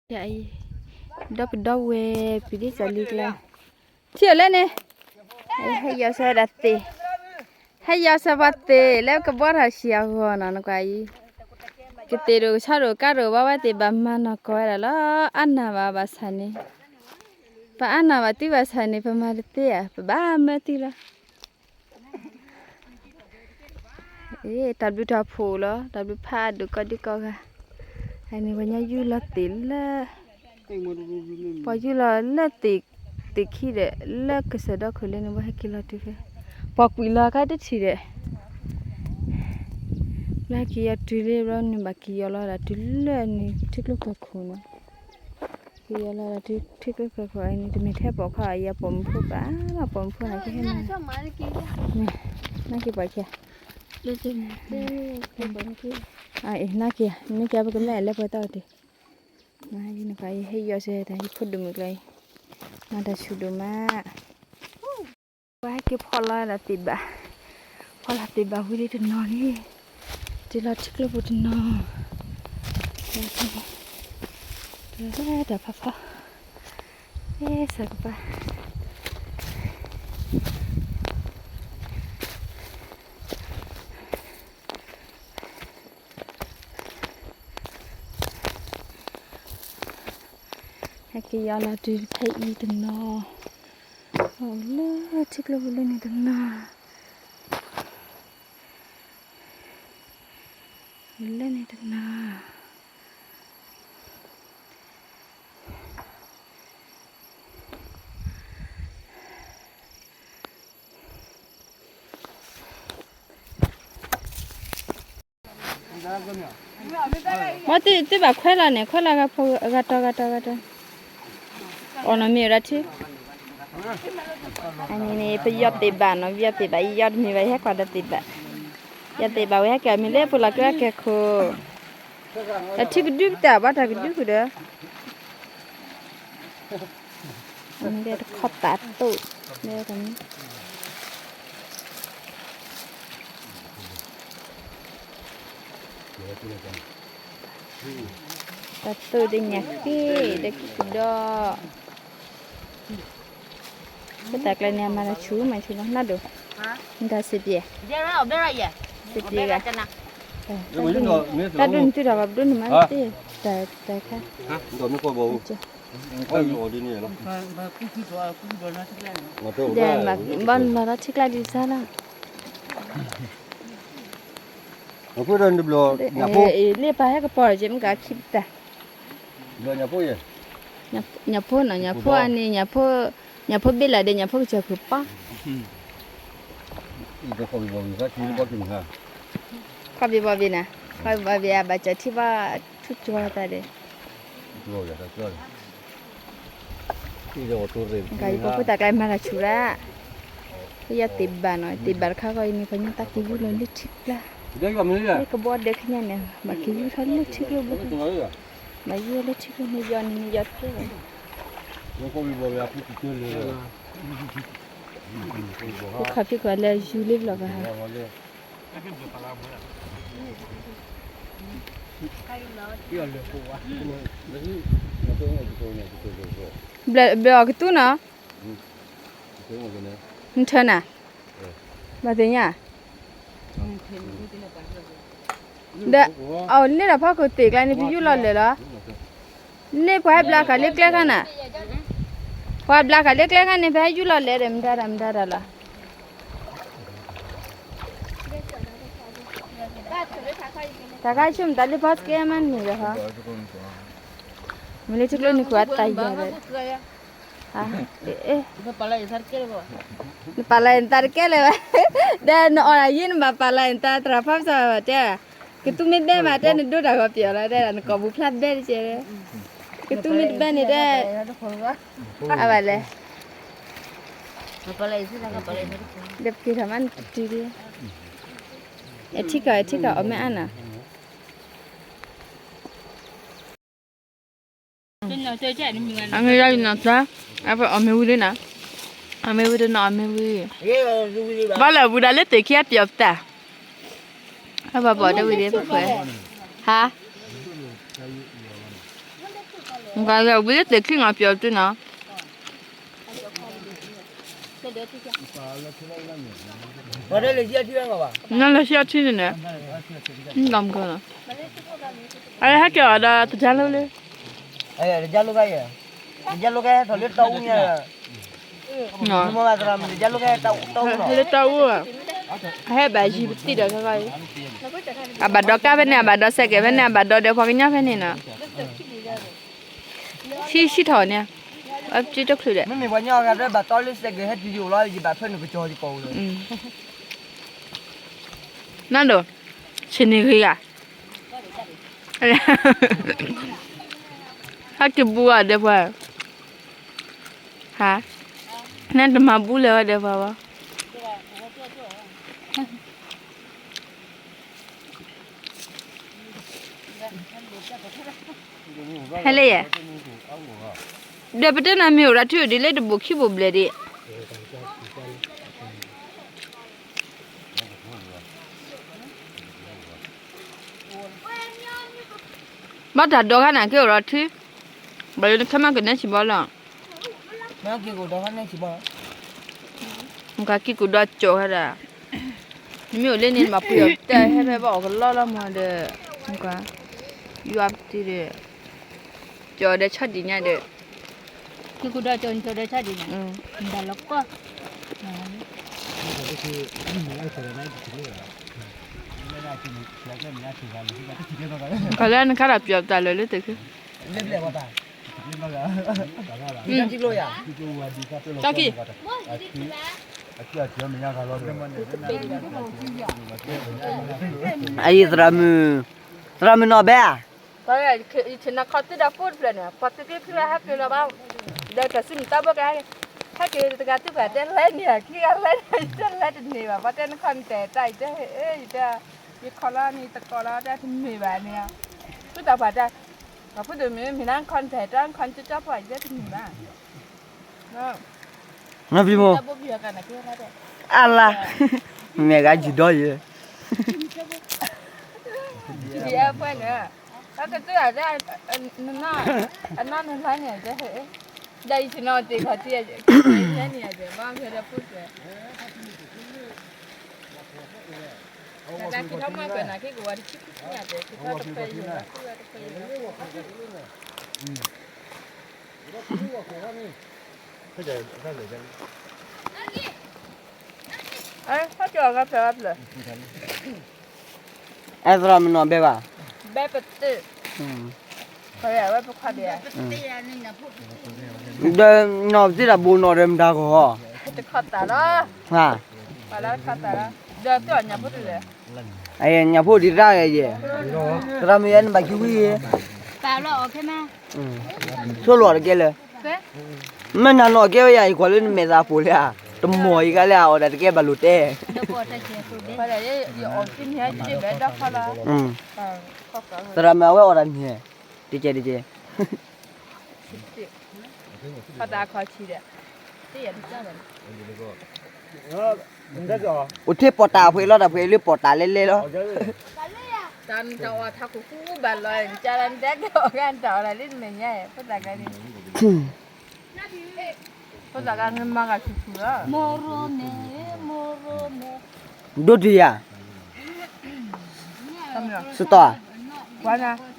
ယအံၤ, ဒီပုၢ်ဒီဝဲၢ် ပဒ်စးလံကျါ, ထံၣ်အီၤလၢန့ၣ်, ဟဲယီၤဆၢဝဲဒၣ်သ့ၣ်, ဟဲယီၤဆၢပှၤသ့ၣ်လၢကဘီထီၣ်ဆံးအဂီၢ်နီၤ နကွၢ်အံၤ, ကသ့ၣ်ဒိၣ်ကဆါဒိၣ်ကါဒိၣ်ဘၣ်ဝဲသ့ၣ်ဘၣ်မၤနီၢ်ကီၢ်ဝဲဒၣ်လီၤ အါနၢ်ဘၣ်ဘၣ်ဆၣ်န့ၣ်, ပအါနၢ်ဘၣ်တုၤဘၣ်ဆၣ်န့ၣ် ပမၤတသ့ဧါ ပဘၣ်မၢသံလီၤ. တၢ်ဘျုးတၢ်ဖှိၣ်လီၤ တၢ်ဘျုးဖးဒိၣ်ကိးဒံကိးဂၤ, အန့ၣ်ပှၤညီယူၢ်လီၤသ့ၣ်လၢ, ပှၤယူၢ်လီၤလၢသ့ၣ်, သ့ၣ်ခံဒီး, လၢကစၢၢ်ဒီခိၣ်လၢန့ၣ် ပှၤဟဲက့ၤလီၤတုၤဖဲ, ပှၤကွံာ်လီၤခါတထံၣ်ဒီး, လၢက့ၤယီၤတုၤလၢဘျီန့ၣ် ဘၣ်က့ၤယီၤလီၤဒၣ်တုၤလၢန့ၣ် ထံကျိကီၢ်ခိၣ်န့ၣ် က့ၤယီၤလီၤဒၣ်ထံကျိကီၢ်ခိၣ်အံၤန့ၣ် တမ့ၢ်ထဲပိာ်ခွါအံၤ ပိာ်မုၣ်ဖိဘၣ်လီၤ ပိာ်မုၣ်ဖိန့ၣ်ကဟဲမၤ, နာ်က့ၤပှၤခံဂၤ, နာ်က့ၤ, နာ်က့ၤ မ့ၢ်ကဲပကမဲာ်လဲၤပှဲၤသီတ့ၢ်, နကွၢ်ယဟဲယီၤစဲတၢ်ယဖိဒိၣ်မုၣ်ကျါအံၤ, မၤတၢ်ဆူၣ်ဒိၣ်မး ပှၤဟဲက့ၤဖီၣ်လီၤဒၣ်သ့ၣ်ဘၣ်, ဖီၣ်လီၤသ့ၣ်ဘၣ်ဝံၤလံတနီၤလံ, တုၤလီၤထံကျိပူၤတနီၤ, တၢ်ဖးဖီ, အဲၣ်စၢ်ကပၤ, ဟဲက့ၤယီၤလီၤတုၤဖဲအံၤတနီၤ, အိၣ်လၢထံကျိပူၤလၢန့ၣ်တနီၤ, လၢန့ၣ်တနီၤ မ့ၢ်သုဘၣ်ခွဲးလီၤန့ၣ် ခွဲးလီၤဂၤဖိဂၤတီၤဂၤတီၤဂၤတီၤ, အီၣ်နီၢ်မ့ၢ်ဝဲဒၣ်ထံ, အန့ၣ်န့ၣ် ပယီၤသ့ၣ်ဘၣ်နီၤ ပယီၤသ့ၣ်ဘၣ် ယယီၤတမ့ၢ်ဘၣ် ယဟဲကွၢ်ဒီးသ့ၣ်ဘၣ်, ယီၤသ့ၣ်ဘၣ်ဝဲဟဲက့ၤအမ့ၢ်လၢပလီၤကဲကဲခိၣ်, ဒီးထံကဒုကတၢၢ် ဘၣ်တၢ်ကဒုကဒီး မ့ၢ်တခီပာ်တိၣ်, တၢ်တိၣ် တညၣ်ဃ့ ဒီးကံၢ်ကဒီး, ပတၢ်ကျဲန့ၣ် အမၤတၢ်ဆူၣ်မးဆူၣ်လီၤ နၢ်ဒိၣ်, နတၢ်စံးပျဲ, စံးပျဲဂၤ, တၢ်ဒိၣ်န့ၣ်တုၤတၢ်ဂီၤပဒိၣ်န့ၣ်မးသ့, တၢ်တၢ်ခါ ဒီးဘၣ်လီၤထံကျါဒ်စါလီၤ, လ့ၣ်ပာ်ဟဲကပီၤဒီး ကမ့ၢ်ကခံပတၢ်, ညၣ်ဖိနီၤ ညၣ်ဖိအန့ၣ် ညၣ်ဖိဘ့ၣ်လးဒီး ညၣ်ဖိကစၢၢ်ခိၣ်ပီ, ခီၣ်ဘ့ၣ်ဘီဘ့ၣ်နၤ, ခီၣ်ဘ့ၣ်ဘီဘ့ၣ်အဘၣ်စၢၤထံဘၣ်ထူၣ်ကၠီသးဒီး ကယဖိဖိတၢ်ကျဲမၤတၢ်ဆူၣ်ဒၣ်, ယီၤသ့ၣ်ဘၣ်နီၤ သ့ၣ်ဘၣ်တခါဃီအံၤန့ၣ် ပှၤညီတၢ်က့ၤယူၢ်လီၤလၢထံကျါ, လၢကဘီဒၢခညါန့ၣ် ဘၣ်က့ၤယူၢ်ထီၣ်လၢထံကျိပူၤ, ဘၣ်ယူၢ်လၢထံကျိန့ၣ် ယီၤန့ၣ်န့ၣ်ယီၤတကဲဘၣ်, ခီၣ်ဖံးကွၢ်လၢယူၢ်လၢပျီၢ်ဘၣ်ဟါ ဘျီအီၣ်ကသူနီၤ, နထၢနၤ, ဘၣ်သ့ၣ်ညါ, ဒီးအီၤန့ၣ်ဒီးဖီခိၣ်သ့ၣ်ကျါန့ၣ် ပယူၢ်လီၤလၢာ်လီၤ, န့ၣ်ပှၤဟဲဘျါကၤလၢကျဲခါနၤ, ပှၤဘျါကၤလၢကျဲခါန့ၣ် ပဟဲယူၢ်လီၤလၢာ်ဒီး မတၤတၢ်မတၤတၢ်လီၤ. တၢ်ခါဆူၣ်မတၤလၢဖီစကဲမးန့ၣ်ဒီးဟီ, မ့ၢ်လၢထံကျိန့ၣ် ကွၢ်တၢ်ယၤဒီး, နပာ်လီၤနသးတကဲလၢၤဘၣ်, ဒီးနအီၣ်ဒၣ်ယဲ နဘၣ်ပာ်လီၤနသး သရၣ်ဖီစၢ်ဘၣ်တဲ, ကသူမ့ၢ်ဘဲမးတဲ နဒိတၢ်ဂီၤပျီၣ်လီၤတဲဒၣ် နကိာ်ပူၤဖျါဘဲတကဲ, ကသူမ့ၢ်တဘဲန့ၣ်တဲ, အဘၣ်လဲၣ်, ဒီးပက့ၤထီၣ်မးနတတုၤဒံး, အထံကီၢ်အထံကီၢ်အီၣ်မ့ၢ်အါနၤ အမ့ၢ်ယၤယနီၢ်သၢ, အပအီၣ်မ့ၢ်ဝံၤလံနၤ, အမ့ၢ်ဝံၤတနီၤ အမ့ၢ်ဝံၤ, ဘၣ်လၢဝံၤဒၣ်လၢသ့ၣ်ခံအပျီၣ်ပတၢ်, အဘၣ်ဘၣ်ဒၣ်ဝံၤဒၣ်ပခွဲး, ဟါ, ဝံၤလၢတ့ၢ်ခံငါပျီၤတုၤနီၤ, နလၢဆံအထံန့ၣ်န့ၣ်, အဟဲက့ၤအီၤဒီးတဒါလိလၢ တဒါလိကဲ, တဒါလိကဲထီၣ်လၢတၢ်အူန့ၣ်, လၢတၢ်အူ, အဟဲဘၣ်ယံၤပတံၢ်ဒီးခဲခီအံၤ, အဘၣ်ဒီးကါဖဲန့ၣ် အဘၣ်ဒီးစဲးကဲးဖဲန့ၣ် အဘၣ်ဒီးဒီးပှၤကညီဖဲန့ၣ်နီၤ, ဆံဆံထီၣ်န့ၣ်, အစုတချုးဒီး, မ့မ့ၢ်ပှၤကညီဂၤတဘၣ်တီလၢစဲးကဲးဟဲတုၤယအိၣ်လီၤ ယဘၣ်ဖဲန့ၣ်ကစီၤယကီၢ်အိၣ်လီၤ, နဒိၣ်, ဆ့ၣ်န့ၣ်ဂ့ၤဂၤ ဟဲက့ၤဘူးအီၤဒီးပှၤ, ဟါ, နတမၤဘူးလဲၤဝဲဒီးပှၤဘၣ်, ဟဲလၢယဲ, ဒီးပတဲနၤမ့ၢ်အိၣ်ဒီးထံအိၣ်ဒ်လၢတဘိၣ်ခံဘိၣ်ဘျဲၣ်ဒံး ဘၣ်တၢ်ဒိးခါန့ၣ် က့ၤအိၣ်ဒီးထံ, ဘၣ်လၢနခဲမးကနဲဆံးဘီလီၤ, နကက့ၤကူၣ်ဒီးကၠီၣ်ဝဲဒၣ်, နမ့ၢ်အိၣ်လၢန့ၣ် နဘၣ်ပှ့ၤအီၤတၢ်ဟဲဖဲဘၣ်အီၣ်ကလီလီၤမးဒီး, နကွၢ်, ယွၤပတံၤဒီး, ကၠီၣ်ဒီးဆီဒံၣ်ညါဒီး, က့ၤကူၣ်ဒီးကၠီၣ် ကၠီၣ်ဒီးဆီဒံၣ်ညါ, ဒၣ်လီၤကီၢ် ခီလၢနခါဒီးပျီၤတၢ်လၢာ်လၢတၢ်ခု, တၢ်ကံၢ်, အံၤသရၣ်မုၣ်, သရၣ်မုၣ်နီၢ်ဘဲဧါ, ယထံၣ်နီၢ်ခီသုဒီးဖိတဖျၢၣ်န့ၣ် ပှၤသုးက့ခံဂၤဟဲက့ၤလီၤဘၣ်, ဒီးတၢ်စုမုၢ်သးဘိကဟဲ, ဟဲက့ၤတဂၤသုပှၤတဲလဲၤန့ၢ် ခံဂၤလဲၤန့ၢ် ယတဲလဲၤတန့ၢ်ဘၣ် ပှၤတဲနခီနတဲာ်တၢ် ယတဲ, ယတဲ, ယခီလီၤန့ၣ် ယတကိးလီၤ တၢ်တမ့ၢ်ဘၣ်န့ၣ်, သုသးပှၢ်တၢ်, ပှၤဖိဒိၣ်မ့ၢ်မ့ၢ်နခီနတဲာ်တၢ် နခီနကၠီကၠီပှၤ ယတဲတမ့ၢ်ဘၣ် နဖံမိၢ်, အလါ, မ့ၢ်ဂၤယံၤဒီးယဲ, ယဲပှဲၤန့ၣ်, အကတၢၢ်, အနီၢ်နလါန့ၣ်, ဒီးယထံၣ်နီၢ်တ့ၢ်ခီၣ်ထံး, န့ၣ်ယဘၣ်ဖဲဒီးဖိၣ်ဃဲ, တၢ်က့ၤထီၣ်မီၢ်ကွဲးနၤက့ၤကဝီၤတဆံခံဆံညါတဲာ် က့ၤထီၣ်တဖဲယံၤလီၤ တဖဲယံၤလီၤ အဲသရၣ်မုၣ်နီၢ်ဘဲဘၣ်, ဘဲပတုာ်, ဒီးနီၢ်ပသ့ၣ်တၢ်ဘိနီၢ်ဒီးမတၤဂီၢ်, တခီသၣ်လီၤ, ညၣ်ဖိဒ်လဲၣ်, ညၣ်ဖိဒ်တၢ်ဂ့ၤယဲၢ်, သရၣ်မုၣ်ယဲၢ်နဘၣ်ကံဝံၣ်, ဆိလိာ်အီၤတကဲလၢၤ, မ့ၢ်နၤနီၢ်ကဲဝဲယၤ ယကွၢ်လၢနမဲာ်သးပိာ်လံဧါ, တမီၢ်ယကါလၢအအီၣ်တၢ်တကဲဘၣ်လိာ်တဲ သရၣ်မုၣ်အဝဲအီၣ်တၢ်န့ၣ်, တကဲတကဲ, အိၣ်ထဲပီၣ်တၢ်အဖှဲးလီၤ တၢ်ဖှဲးလၢပီၣ်တၢ်လဲၣ်လဲၣ်လီၤ, တၢ်အီၣ်ထးခိၣ်ဃူဘၣ်လီၤ ကၢ်လၢနတဲက့ၤအီၣ်ဂၤတၢ်အီၣ်တၢ်လၢနမဲာ်ညါ ဖိသၣ်ဂၤန့ၣ် ဖိသၣ်ဂၤန့ၣ်မၤဂၤဆူၣ်ဆူၣ်လီၤ, ဒိၣ်တုၤယၤ, စတီၢ်ဧါ, ပှၤနၤ